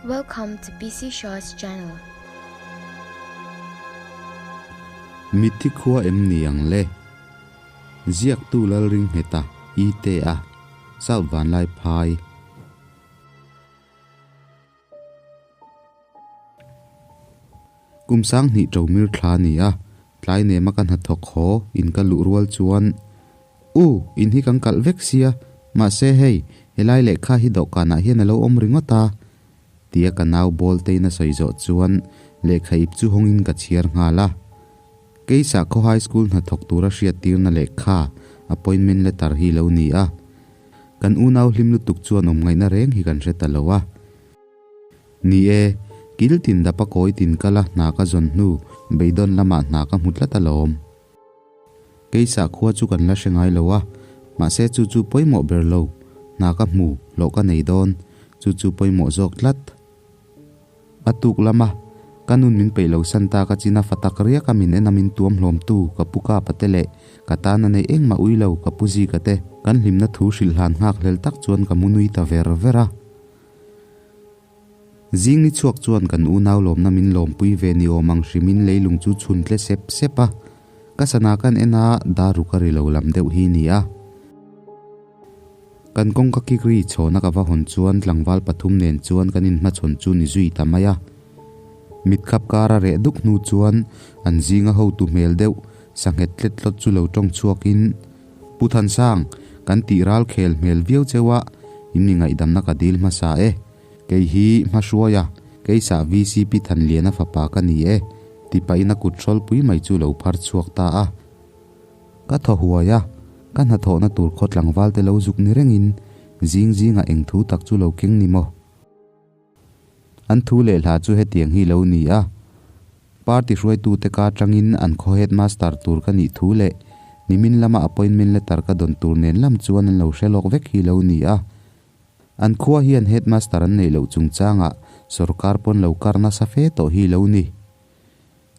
Welcome to PC Shaw's channel. Mitthi khua em ni ang le? Ziaktu Lalringheta, Ite-a, South Vanlaiphai. Kum sanghnih ṭomir thla a ni a, tlai nema ka hnathawk haw in ka luh rual chuan, U, in hi kan kalh vek sia, mahse hei, helai lehkha hi dawhkanah hian a lo awm ringawt a, tia ka nau bawl tein a sawi zawh chuan lehkha ip chu hawngin ka chhiar nghal a. Kei Sakhaw High School hnathawk tura hriattirna lehkha, appointment letter, hi lo ni a. Kan unau hlim lutuk chuan awm ngaihna reng hi kan hre ta lo a. Ni e, kil tin dapa kawi tin kala hna ka zawn hnu beidawn lamah hna ka hmu tlat alawm. Kei sakhua chu kan la hre ngai lo a, mahse chu chu pawimawh ber lo, hna ka hmu, hlawh ka nei dawn, chu chu pawimawh zawk tlat. A tuk lama ka nun min peih lo san ta ka chin a fa tak riak a min en a min tuam hlawm tu ka pu kapa te leh ka tan a nei engmah ui lo ka pu zika te kan hlimna thu hrilh hlan nghak hlel tak chuan ka mu nui ta ver ver a. Zing ni chhuak chuan kan unau lawmna min lawmpui ve ni awm ang hrimin leilung chu chhun tle sep sep a, ka sana kan en a, daru ka ri lo lam deuh hi ni a. Kan kawngka kik ri chhawna ka va hawn chuan tlangval pathum nen chuan kan inhmachhawn chu ni zui ta mai a. Mitkhap kara reh duk hnu chuan an zinga hotu hmel deuh sanghet tlet tlawt chu lo tawng chhuakin, Pu Thansang, kan tih ral khel hmel viau cheu a, in mi ngaihdamna ka dil hmasa e. Kei hi hmahruaia, keisa VCP Thanliana fapa ka ni e, ti pahin a kut hrawlpui mai chu lo phar chhuak ta a. Ka thaw huai a, ka hnathawhna tur khaw tlangval te lo zuk ni rengin zing zingah eng thu tak chu lo keng ni maw? An thu leh hla chu hetiang hi lo ni a, Party hruaitute ka atangin an khaw headmaster tur ka nih thu leh nimin lama appointment letter ka dawn tur nen lam chuan an lo hre lawk vek hi lo ni a. An khua hian headmaster an neih loh chungchangah sorkar pawn lo kar nasa fe tawh hi lo ni.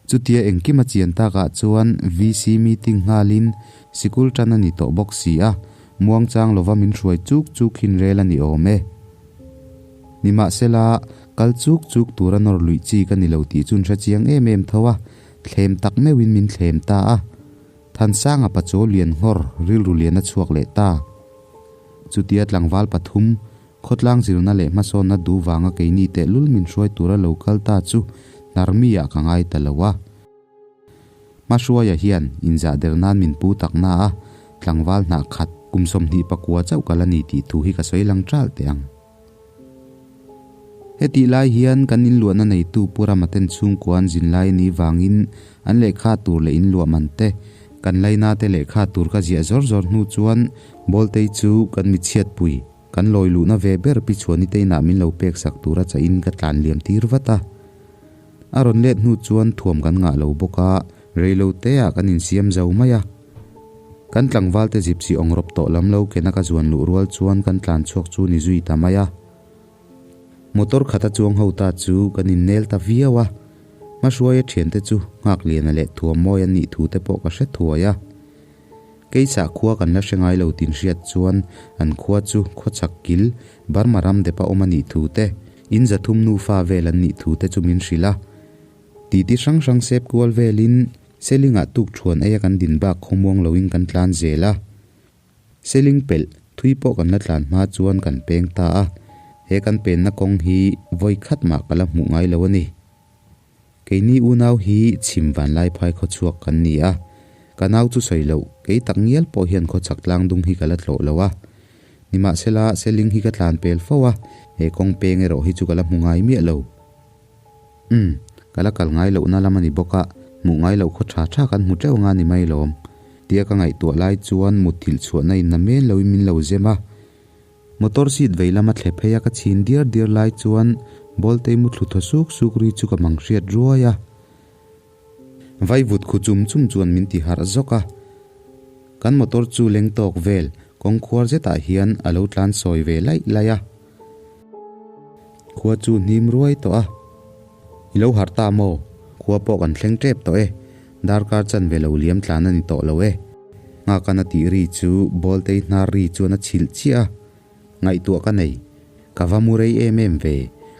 Chutia engkim a chian takah chuan VC meeting nghalin sikul tan a ni tawh bawk si a, muangchang lova min hruai chuk chuk hin rel a ni awm e. Nimahsela, kal chuk chuk tura nawr luih chi ka ni lo tih chu an hre chiang em em tho a, thlem tak meuhin min thlem ta a. Thansanga pachaw lian nghawr rilru lian a chhuak leh ta. Chutia tlangval pathum Khawtlang zirna leh hmasawnna duh vanga keini tehlul min hruai tura lo kal ta chu hnarmi ah ka ngai ta lo a. Hmahruaia hian inzah der nan min pu tak na a, tlangval hnah khat kum 24 chauh ka la ni tih thu hi ka sawi lang ṭalh teh ang. Hetih lai hian kan inluahna neitu Pu Rama ten chhungkua an zin lai anih vangin an lehkha tur leh inluah man te, kan laina te lehkha tur ka ziah zawr zawr hnu chuan Bawltei chu kan michhiatpui Kan lawi luhna ve ber pi chhuani te inah min lo pek sak tura chahin ka tlan liam tir vat a. A rawn let hnu chuan thuam kan ngah lo bawk a, rei lo te ah kan insiam zo mai a. Kan tlangval te zipsi awng rawp tawh lam lo kena ka zuan luh rual chuan kan tlan chhuak chu ni zui ta mai a. Motor khata chuang ho ta chu kan innel ta viau a. Hmahruaia thiante chu Nghakliana leh Thuammawi an nih thu te pawh ka hre thuai a. Keisa khua kan la hre ngai lo tin hriat chuan an khua chu khawchhak kil Burma ram depa awm a nih thu te, in zathum nufa vel an nih thu te chu min hrilh a. Titi hrang hrang sep kual velin Selingah tuk thuan eia kan din bak khawmuang loin kan tlan zel a. Seling pelh thui pawh kan la tlan hma chuan kan peng ta a, he kan penna kawng hi vawi khat mah ka la hmuh ngai lo a ni. Keini unau hi chhim vanlaiphai khawchhuak kan ni a, ka nau chu sawi loh, kei tak ngial pawh hian khawchhak tlangdung hi ka la tlawh lo a. Nimahsela, Seling hi ka tlan pel fo a, he kawng peng erawh hi chu ka la hmu ngai miah lo. Umm, ka la kal ngai lohna lam a ni bawk a, hmuh ngai loh khaw tha tha kan hmu teuh anga ni mai lawm. Tia ka ngaihtuah lai chuan mutthilh chhuahna in na men loin min lo zem a. Motor seat vei lama thle phei a ka chhin diar diar lai chuan Bawltei mu thlu thaw suk suk ri chu ka mang hriat ruai a. Vaivut khu chum chum chuan min ti harh zawk a. Kan motor chu leng tawk vel kawng khuar zetah hian a lo tlan sawi ve laih laih a. Khua chu hnim ruai tawh a. I lo harh ta maw? Khua pawh kan thleng tep tawh e. Darkar chanve lo liam tlan a ni tawh lo e. Nghakana tih ri chu Bawltei hnar ri chuan a chhilh chiah a. Ngaihtuah ka nei. Ka va mu rei em em ve.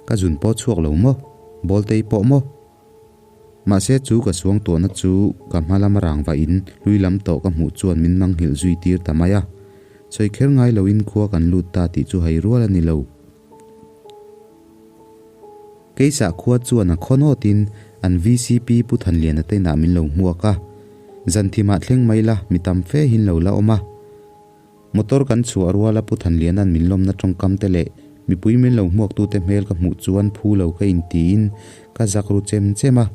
Ka zun pawh chhuak lo maw? Bawltei pawh maw? Mahse chu ka suangtuahna chu ka hma lama rang vah in hlui lam tawh ka hmuh chuan min manghilh zui tir ta mai a. Sawi kher ngai loin khua kan lut ta tih chu hai rual a ni lo. Keisah khua chuan a khaw nawtin an vcp Pu Thanliana te inah min lo hmuak a. Zan thimah thleng mai la mi tam fe hin lo la awm a. Motor kan chhuah ruala Pu Thanliana'n min lawmna tawngkam te leh mipui min lo hmuaktute hmel ka hmuh chuan phu lo ka intiin ka zak ru chem chem a,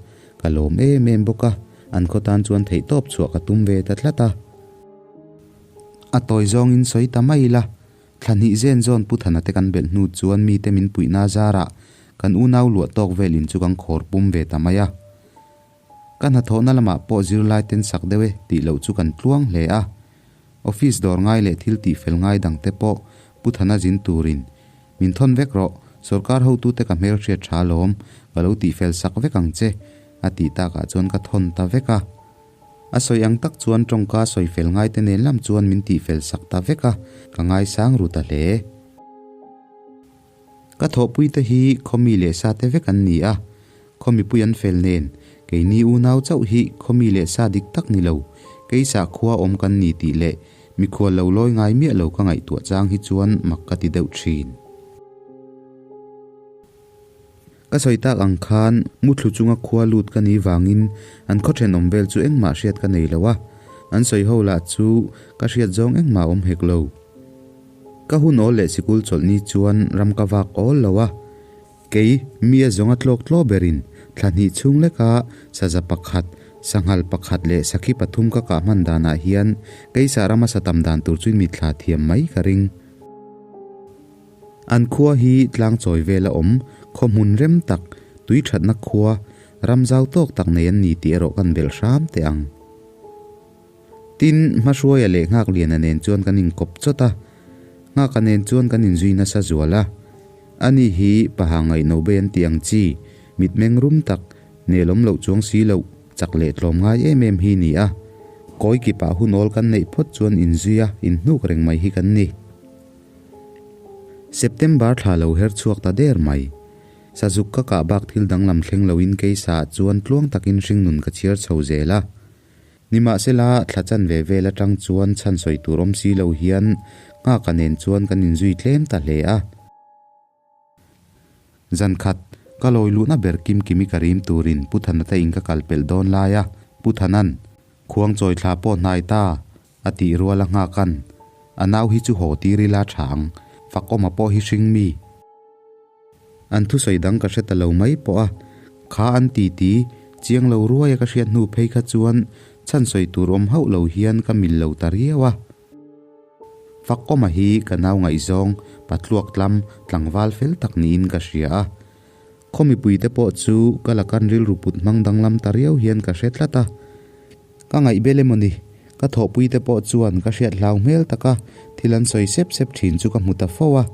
ka lawm em em bawk a, an khaw tan chuan theihtawp chhuah ka tum ve ta tlat a. A tawi zawngin sawi ta mai ila, thla hnih zen zawn Pu Thana te kan belh hnu chuan mite min puihna zarah kan unau luah tawk vel in chu kan khawr pum ve ta mai a. Ka hnathawhna lamah pawh zirlai ten sak deuh e tih loh chu kan tluang hle a. Office dawr ngai leh thil tih fel ngai dang te pawh Pu Thana zin turin min thawn vek rawh, sorkar hotute ka hmelhriat tha alawm, ka lo tih fel sak vek ang che, a tih takah chuan ka thawn ta vek a. A sawi ang tak chuan tawngka sawi fel ngai te nen lam chuan min tih fel sak ta vek a, ka ngaisang ru ta hle. Ka thawhpuite hi khawmi leh sa te vek an ni a, khaw mipui an fel nen, keini unau chauh hi khawmi leh sa dik tak ni lo, keisa khua awm kan ni tih leh mikhual lo lawi ngai miah lo ka ngaihtuah chang hi chuan mak ka ti deuh thin. Ka sawi tak ang khan muthlu chunga khua lut ka nih vangin an khaw thenawm vel chu engmah hriat ka nei lo a, an sawi ho lah chu ka hriat zawng engmah awm hek lo. Ka hun awl leh sikul chawlh ni chuan ram ka vak awl lo a, kei mi a zawnga tlawk tlaw berin thla hnih chhung leka saza pakhat, sanghal pakhat leh sakhi pathum ka kah hman danah hian keisa rama sa tam dan tur chu mitthla thiam mai ka ring. An khua hi tlang chawi vela awm, khaw hmun rem tak, tui thatna khua, ram zau tawk tak nei an ni tih erawh kan belh hram teh ang. Tin, Hmahruaia leh Nghakliana nen chuan kan inkawp chawt a, Nghaka nen chuan kan inzui nasa zual a. Ani hi paha ngaihno bei an tih ang chi, mitmeng rum tak, nelawm loh chuang si loh, chak leh tlawm ngai em em hi ni a. Kawi kipah hun awl kan neih phawt chuan inzui a, inhnuk reng mai hi kan ni. September thla lo her chhuak ta der mai. Sazuk ka kah bak thil danglam thleng loin keisa ah chuan tluang takin hringnun ka chhiar chho zel a. Nimahsela, thla chan ve vel atang chuan chhan sawi tur awm si lo hian Nghaka nen chuan kan inzui tlem ta hle a. Zan khat, ka lawi luhna ber Kim Kimi ka rim turin Pu Thana te in ka kal pelh dawn lai a, Pu Thana'n, Khuang chawi thla pawh hnai ta, a tih rual a Nghaka'n, A nau hi chu haw tir ila tha ang, Fakawma pawh hi hring mi. An thusawi dang ka hre ta lo mai pawh a, kha an ti ti, chiang lo ruai a ka hriat hnu phei kha chuan chhan sawi tur awm hauh lo hian ka mil lo ta riau a. Fakawma hi ka nau ngaihzawng, patluak tlam, tlangval fel tak niin ka hria a. Khaw mipuite pawh chu ka lakan rilru put hmang danglam ta riau hian ka hre tlat a. Ka ngaih bel emaw ni? Ka thawhpuite pawh chuan ka hriat hlau hmel taka thil an sawi sep sep thin chu ka hmu ta fo a.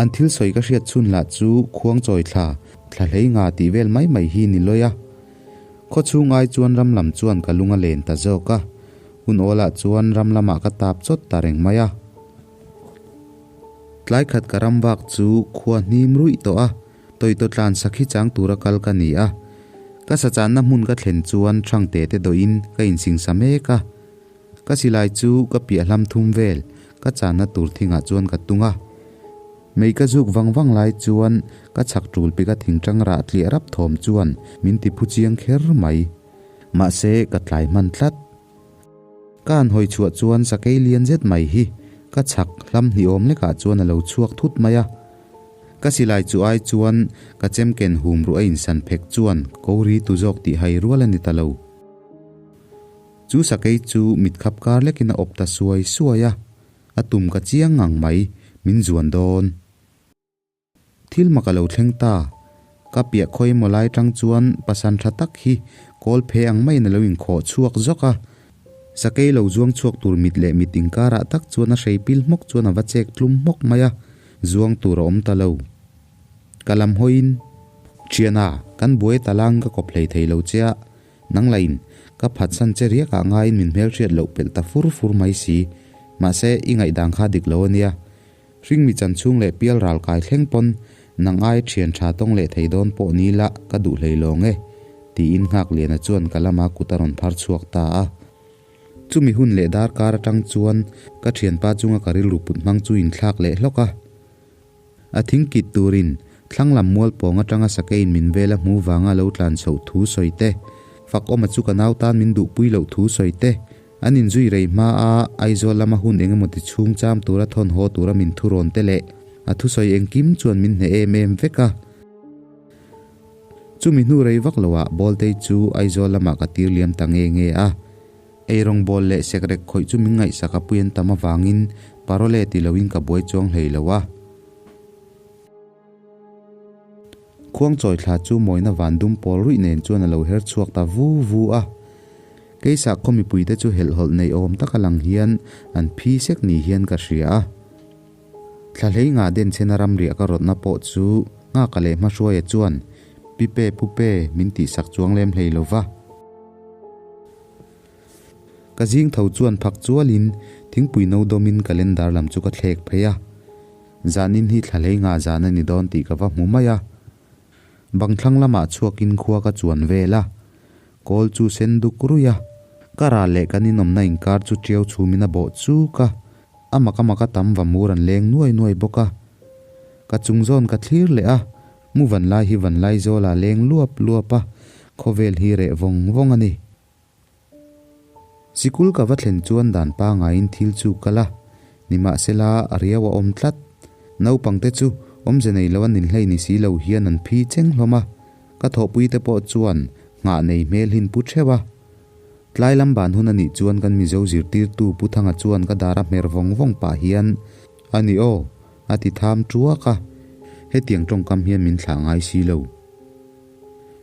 An thil sawi ka hriat chhun lah chu khuang chawi thla, thla hlei nga tih vel mai mai hi ni lawi a. Khaw chhung ai chuan ram lam chuan ka lung a len ta zawk a. Hun awlah chuan ram lamah ka tap chawt ta reng mai a. Tlai khat ka ram vak chu khua hnim ruih tawh a. Tawitaw tlan sakhi chang tura kal ka ni a, ka sachanna hmun ka thlen chuan Thangte te dawhin ka insingsa mek a. Ka silai chu ka piah hlam thum vel ka channa tur thingah chuan ka tung a. Mei ka zuk vang vang lai chuan ka chhak tul pika thingtang rah tliah rap thawm chuan min ti phu chiang kher mai. Mahse ka tlai hman tlat. Ka han hawi chhuah chuan sakei lian zet mai hi ka chhak hlam hniawm lekah chuan a lo chhuak thut mai a. Ka silai chu ai chuan ka chemken hum ruh a insan phek chuan ko ri tu zawk tih hai rual a ni ta lo. Chu sakei chu mitkhap kar lekin a awp ta suai suai a, a tum ka chiang ngang mai, min zuan dawn. Thil mak a lo thleng ta. Ka piah khawi emaw lai tang chuan pasan tha tak hi kawl phe ang maiin a lo inkhawh chhuak zawk a. Sakei lo zuang chhuak tur mit leh mit inkarah tak chuan a hrei pil hmawk chuan a va chek tlum hmawk mai a, zuang tur a awm ta lo. Ka lam hawiin, Thiana, kan buai ta lang ka kawp hlei thei lo che a, nang lain ka phatsan che riakah ngaiin min hmelhriat loh pelh ta fur fur mai si. Mahse, i ngaihdan kha dik lo a nia. Hringmi chan chhung leh pial ral kai thleng pawn Nang ai thian tha tawng leh thei dawn pawh ni la ka duh hlei lawng e, tiin Nghakliana chuan ka lama kut a rawn phar chhuak ta a. Chumi hun leh darkar atang chuan ka thianpa chunga ka rilru put hmang chu inthlak leh hlawk a. A thing kit turin thlang lam mual pawng atanga sakeiin min vel a hmu vanga lo tlan chhoh thu sawi te, Fakawma chu ka nau tan min duhpui loh thu sawi te, an inzui rei hma a Aizawl lama hun eng emaw ti chhung cham tura thawn haw tura min thurawn te leh a thusawi engkim chuan min hneh em em vek a. Chumi hnu rei vak loah Bawltei chu Aizawl lamah ka tir liam ta nge nge a. Eirawng bawl leh sekrek khawih chu min ngaihsak a pui an tam avangin parole ti loin ka buai chuang hlei lo a. Khuangchawi thla chu mawina van dum pawl ruih nen chuan a lo her chhuak ta vu vu a. Keisa khaw mipuite chu helhhawlh nei awm taka lang hian an phi sek ni hian ka hria a. Thla hlei nga denchhena ramriah ka rawtna pawh chu nghaka leh hmahruaia chuan Pipe pupe min tihsak chuang lem hlei lo va. Ka zing tho chuan phak chualin thingpui no dawmin calendar lam chu ka thlek phei a. Zanin hi thla hlei nga zan a ni dawn tih ka va hmu mai a. Bang thlang lamah chhuakin khua ka chuan vel a. Kawl chu sen duk ruih a. Ka ral leh kan inawmna inkar chu tiau chhumin a bawh chuk a. A mak a mak a tam va mur an leng nuai nuai bawk a. Ka chung zawn ka thlir leh a. Mu vanlai hi vanlai zawlah leng luap luap a, khawvel hi reh vawng vawng a ni. Sikul ka va thlen chuan dan pangaiin thil chu kal a, nimahsela a riau a awm tlat. Naupangte chu awmze nei lo an inhlei ni si lo hian an phi cheng hlawm a, ka thawhpuite pawh chuan nghah nei hmel hin pu theuh a. Tlai lam ban hun a nih chuan kan Mizo zirtirtu Pu Thanga chuan ka dar a hmer vawng vawng pah hian, A ni aw, a ti tham tuak a, hetiang tawngkam hian min thlah ngai si lo.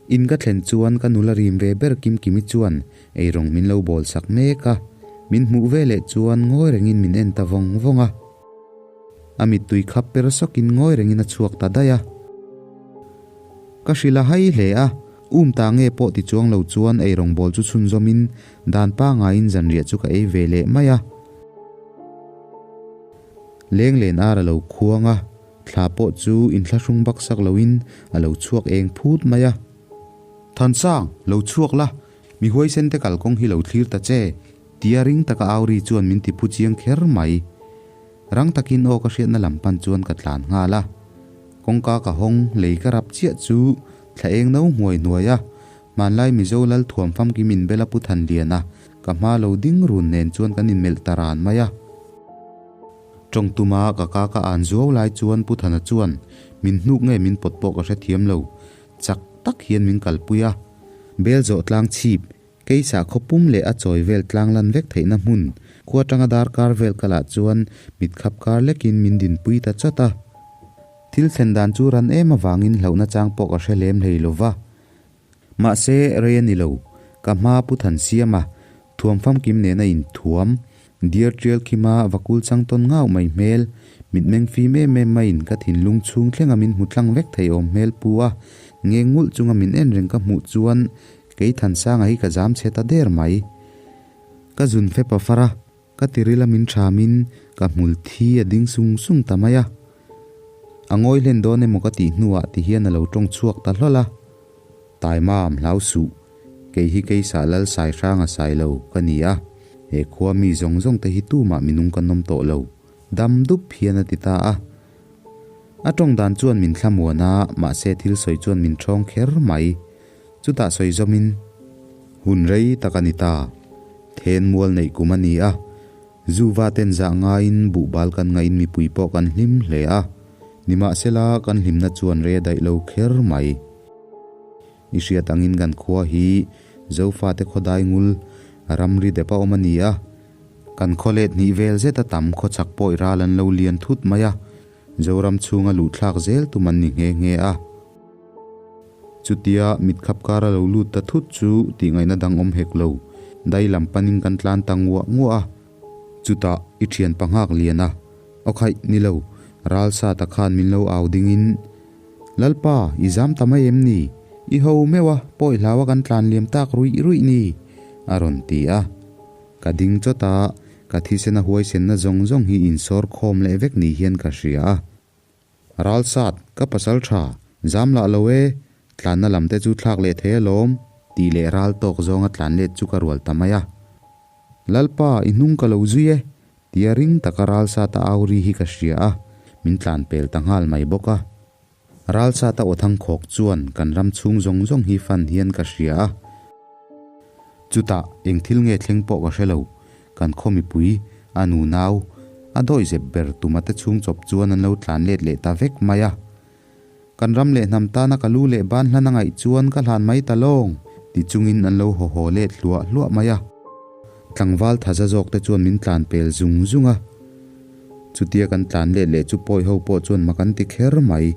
In ka thlen chuan ka nula rim ve ber Kimkimi chuan eirawng min lo bawl sak mek a, min hmuh ve leh chuan ngawi rengin min en ta vawng vawng a. A mittui khap per sawkin ngawi rengin a chhuak ta daih a. Ka hrilh a hai hle a, um ta nge pawh ti chuang lo chuan eirawng bawl chu chhunzawmin dan pangaiin zanriah chu ka ei ve leh mai a. Lenglen ar a lo khuang a, thla pawh chu inthlahrung baksak loin a lo chhuak eng phut mai a. Thansang, lo chhuak la, mi huaisen te kalkawng hi lo thlir ta che, tia ring taka Auri chuan min ti phu chiang kher mai. Rang takin aw ka hriatna lam pan chuan ka tlan nghal a. Kawngka ka hawng lei ka rap chiah chu thla eng no hmuai hnuai a, hmanlai Mizo lal thuam famkim inbel a pu Thanlian a, ka hma lo ding run nen chuan kan inmelh ta ran mai a. Tawng tuma ka ka ka an zuau lai chuan Pu Thana chuan min hnuk nge min pawt pawh ka hrethiam lo, chak tak hian min kalpui a. Bel zawh tlang chhip Keisa khaw pum leh a chawi vel tlang lan vek theihna hmun, khua atanga darkar vel kalah chuan mit khap kar lekin min dinpui ta chawt a. Thil thlen dan chu ran em avangin hlauhna chang pawh ka hre lem hlei lo va. Mahse, rei a ni lo. Ka hma Pu Thansiama, thuam famkim nena inthuam, diar tial khima vakul chang tawn ngauh mai hmel, mitmeng fim em em maiin ka thinlung chhung thlenga min hmu tlang vek thei awm hmel pu a, nge ngulh chunga min en reng ka hmuh chuan Kei Thansanga hi ka zam chhe ta der mai. Ka zun fep a far a, ka tiril a min thamin ka hmul thi a ding sung sung ta mai a. A ngawi hlen dawn emaw ka tih hnuah ti hian a lo tawng chhuak ta hlawl a. Taimam hlau suh, kei hi Keisa Lal Sai Hranga Sai lo ka ni a, he khua mi zawng zawng te hi tumah minung kan awm tawh lo, dam dup hian a ti ta a. A tawng dan chuan min thlamuan a, mahse thil sawi chuan min thawng kher mai. Chutah sawi zawmin, Hun rei tak a ni ta. Then mual neih kum a ni a. Zu va ten zah ngaiin buhbal kan ngaihin mipui pawh kan hlim hle a. Nimahsela, kan hlimna chuan rei a daih lo kher mai. I hriat angin kan khua hi Zofate khawdai ngul ramri dep a awm a ni a. Kan khaw let hnih vel zeta tam khawchhak pawih ral an lo lian thut mai a. Zoram chhunga luhthlak zel tum an ni nghe nghe a. Chutia mit khap kara lo lut ta thut chu tih ngaihna dang awm hek lo, dai lam panin kan tlan ta nguah nguah a. Chutah i thian panghak lian a, Aw khaih, ni lo, ral sa ta khan min lo au dingin, Lalpa, i zam ta mai em ni? I ho meuh a, pawi hlau a kan tlan liam tak ruih ruih ni, a rawn ti a. Ka ding chawt a, ka thisena huaisenna zawng zawng hi insawr khawm leh vek ni hian ka hria a. Ralsat, ka pasal tha, zam lah lo e, tlanna lam te chu thlak leh thei alawm, tih leh ral tawk zawnga tlan let chu ka rual ta mai a. Lalpa, i hnung ka lo zui e, tia ring taka Ralsata au ri hi ka hria a, min tlan pel ta nghal mai bawk a. Ralsata aw thang khawk chuan kan ram chhung zawng zawng hi fan hian ka hria a. Chutah eng thil nge thleng pawh ka hre lo, kan khaw mipui, a nu nau, a dawi zep ber tuma te chhung chawp chuan an lo tlan let leh ta vek mai a. Kan ram leh hnam tana ka lu leh ban hlan a ngaih chuan ka hlan mai ta lawng, ti chungin an lo haw haw let hluah hluah mai a. Tlangval thaza zawk te chuan min tlan pel zung zung a. Chutia kan tlan let leh chu pawi ho pawh chuan mak an ti kher mai.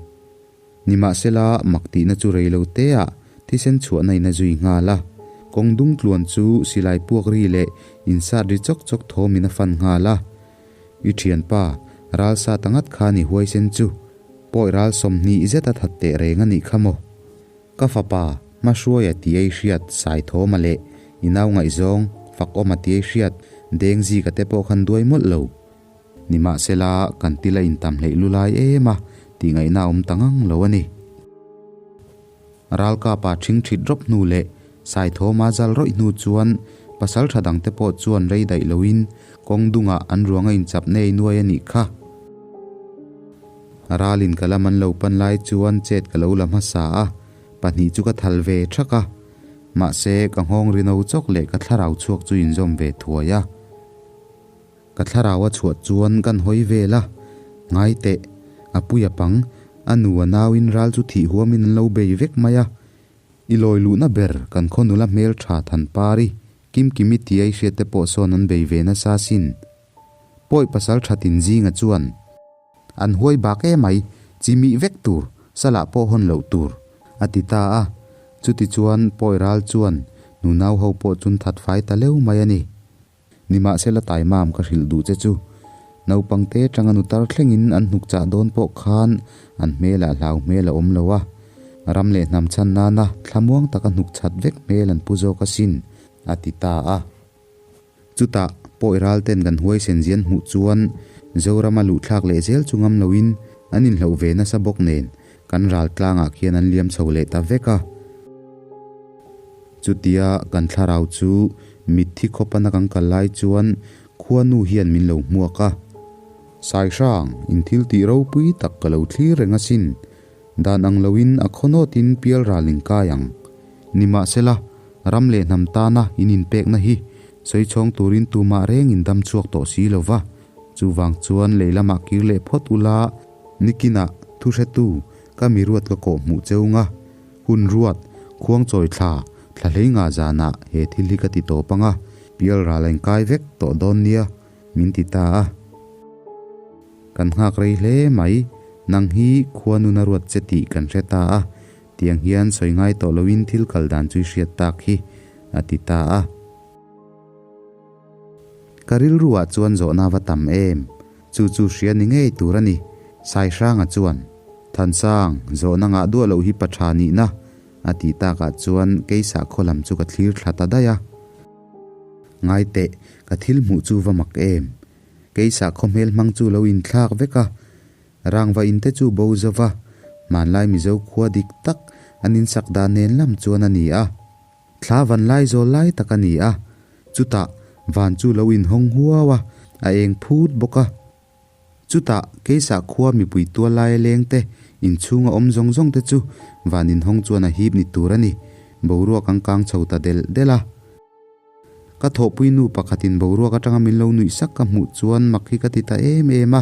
Nimahsela, mak tihna chu rei lo te ah thisen chhuahna in a zui nghal a. Kawng dung tluan chu silai puak ri leh insat ri chawk chawk thawm in a fan nghal a. I thianpa, ralsa ta ngat kha ni huaisen chu. Pawi ral 20 zet a that teh reng a nih kha maw? Ka fapa, hmahruaia ti ei hriat Saithawma leh i nau ngaihzawng Fakawma ti ei hriat Dengzika te pawh khan duai mawlh lo. Nimahsela, kan til a intam hleih lu lai em a, tih ngaihna a awm ta ngang lo a ni. Ralkapa ṭhing ṭhit rawp hnu leh Saithawma zal rawih hnu chuan pasal ṭha dangte pawh chuan rei daih loin kawng dungah an ruang a inchap nei nuai a nih kha. Ralin ka lam an lo pan lai chuan chet ka lo la hmasa a, pahnih chu ka thal ve ṭhak a. Mahse, ka nghawng ri no chawk leh ka thlarau chhuak chu inzawm ve thuai a. Ka thlarau a chhuah chuan kan hawi vel a, ngai teh, a pui a pang, a nu a nauin ral chu thih huamin an lo bei vek mai a. I lawi luhna ber kan khaw nula hmel tha than pari, Kimkimi tia i hriat te pawh sawn an bei ve nasa sin. Pawi pasal tha tin zinga chuan an huai bak emai, chi mih vek tur, salah pawh hawn loh tur, a ti ta a. Chutichuan pawi ral chuan nunau ho pawh chun that fai ta leu mai a ni. Nimahsela taimam ka hrilh duh che chu, naupangte atanga nu tar thlengin an hnuk chah dawn pawh khan an hmelah hlau hmel a awm lo a, ram leh hnam chhan nana thlamuang taka hnuk chat vek hmel an pu zawk asin, a ti ta a. Chutah pawi ral ten kan huaisen zian hmuh chuan Zorama luhthlak leh zel chu ngam loin an inhloh ve nasa bawk nen kan ral tlangah khian an liam chho leh ta vek a. Chutia kan thlarau chu mitthi khawpana kan kal lai chuan khuanu hian min lo hmuak a. Saihrang, in thil tih ropui tak ka lo thlir reng asin. Dan ang loin a khawnawtin pial ral in kai ang. Nimahsela, ram leh hnam tana in inpekna hi sawi chhawng turin tumah reng in dam chhuak tawh si lo va. Chuvang chuan lei lamah kir leh phawt ula, nikinah thuhretu ka mi ruat ka kawh hmuh cheu nga. Hun ruat, khuang chawi thla, thla hlei nga zanah he thil hi ka ti tawp ang a, pial ral a inkai vek tawh dawn nia, min ti ta a. Kan nghak rei hle mai, nang hi khua nuna ruat che tih kan hre ta a, tiang hian sawi ngai tawh loin thil kal dan chu i hriat tak hi, a ti ta a. Ka rilruah chuan zawhna va tam em? Chu chu hria ni ngei tur a ni. Saihranga chuan, Thansang, zawhna ngah duah loh hi pa tha nihna, a tih takah chuan keisa khaw lam chu ka thlir thla ta daih a. Ngai teh, ka thil hmuh chu va mak em? Keisa khaw hmel hmang chu lo inthlak vek a, rangva in te chu bo zo va, hmanlai Mizo khua dik tak an insak dan nen lam chuan a ni a. Thla van lai zawl lai tak a ni a, chutah van chu lo inhawng huau a, a eng phut bawk a. Chutah keisa khua mipui tual laia leng te, inchhunga awm zawng zawng te chu van inhawng chuan a hip ni tur a ni, boruak an kang chho ta delh delh a. Ka thawhpui nu pakhatin boruak atanga min lo nuih sak ka hmuh chuan mak hi ka ti ta em em a.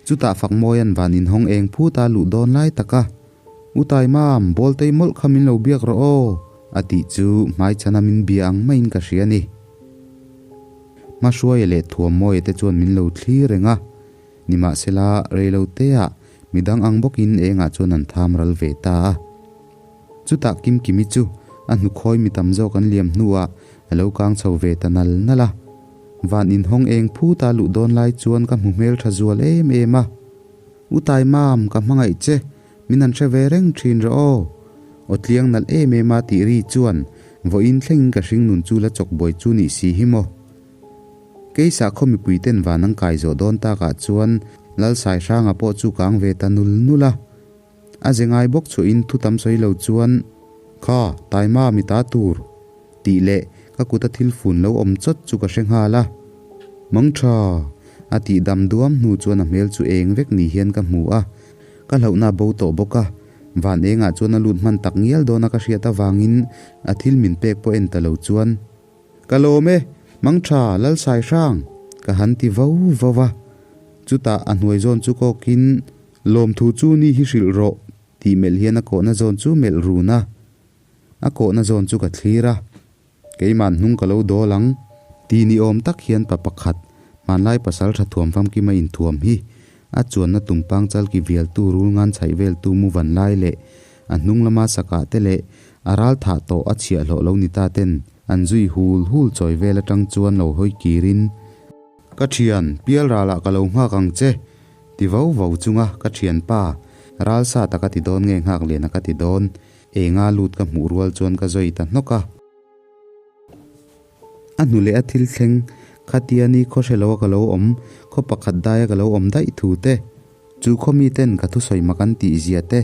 Chutah Fakmawia'n van inhawng eng phut a luh dawn lai tak a, U Taimam, ball tei mawlh kha min lo biak rawh aw, a tih chu hmaichhana min bia ang maiin ka hria a ni. Hmahruaia leh Thuammawia te chuan min lo thlir reng a, nimahsela reiloteah midang ang bawkin engah chuan an tham ral ve ta a. Chutah Kimkimi chu a hnukhawi mi tam zawk an liam hnuah a lo kang chho ve ta nal nal a. Van inhawng eng phut a luh dawn lai chuan ka hmu hmel tha zual em em a. U Taimam, ka hmangaih che, min han hre ve reng thin rawh aw. Aw tliang nalh em em a tih ri chuan vawiin thlengin ka hring nun chu la chawk buai chu nih si hi maw. Keisa khaw mipui ten van an kai zawh dawn takah chuan Lalsaihranga pawh chu kang ve ta nul nul a. A ze ngai bawk chhuahin thu tam sawi lo chuan, Kha, Taima mi ta tur, tih leh ka kuta thil fun lo awm chawt chu ka hre nghal a. Mang tha! A tih dam duam hnu chuan a hmel chu eng vek ni hian ka hmu a, ka hlauhna a bo tawh bawk a. Van engah chuan a lut hman tak ngial dawn a ka hriat avangin a thil min pek pawh en ta lo chuan, Ka lawm e, mang tha Lalsaihrang! Ka han ti vo vo a. Chutah a hnuai zawn chu kawkin, Lawmthu chu ni hi hrilh rawh, tih melh hian a kawhna zawn chu melh run a. A kawhna zawn chu ka thlir a, Keimah hnung ka lo dawl ang, ti ni awm tak hian pa pakhat, hmanlai pasal tha thuam famkima inthuam hi, a chuanna tumpang chalki vialtu rul ngan chhaih veltu mu van lai leh a hnung lama sakah te leh a ral thah tawh a chhiahhlawh lo ni ta ten an zui hul hul chawi vel atang chuan lo hawi kirin, Ka thian, pial ralah ka lo nghak ang che, ti vau vau chunga ka thianpa, ral sa ta ka ti dawn nge nghak lian a ka ti dawn, Enga lut ka hmuh rual chuan ka zawi ta hnawk a. A hnu leh a thil thleng, khatia ni khaw hre loa ka lo awm, khaw pakhat daia ka lo awm daih thu te, chu khaw mi ten ka thusawi mak an tih zia te,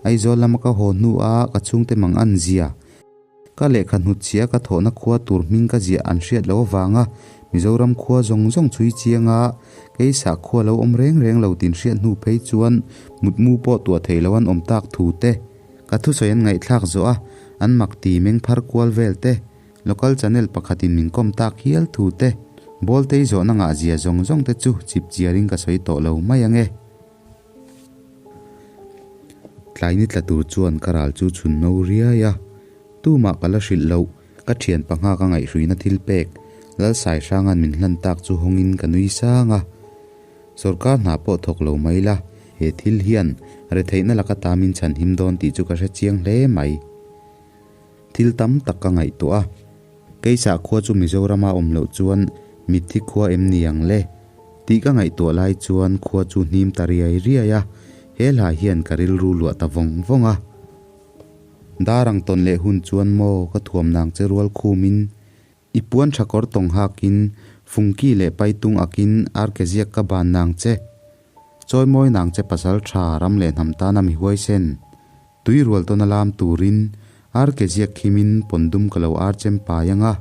Aizawl lama ka haw hnu a ka chhungte mang an zia, ka lehkha hnutchhia ka thawhna khua tur hming ka ziah an hriat loh avanga Mizoram khua zawng zawng chhui chianga keisa khua lo awm reng reng lo tin hriat hnu phei chuan mutmu pawh tuah thei lo an awm tak thu te, Ka thusawi an ngaihthlak zawh a, an mak ti meng phar kual vel te, local channel pakhatin min kawm tak hial thu te, Bawltei zawhna ngah zia zawng zawng te chu chip chiarin ka sawi tawh lo mai ange. Tlai ni tla tur chuan ka ral chu chhun no riai a, tumah ka la hrilh loh, ka thian pangha ka ngaihhruina thil pek, Lalsaihranga'n min hlan tak chu hawngin ka nui sang a. Sorkar hna pawh thawk lo mai la, he thil hian retheihna laka ta min chhan him dawn tih chu ka hre chiang hle mai. Thil tam tak ka ngaihtuah a, Keisah khua chu Mizorama awm loh chuan mitthi khua em ni ang le? Tih ka ngaihtuah lai chuan khua chu hnim ta riai riai a, he hla hian ka rilru luah ta vawng vawng a. Dar ang tawn leh hun chuan maw ka thuam nang che rual khumin I puan tha kawr tawng hakin, fungki leh paitung akin arke ziak ka ban nang che. Chawimawi nang che pasal tha ram leh hnam tana mi huaisen. Tui rual tawn a lam turin arke ziak khimin pawndum ka lo ar chem pai anga.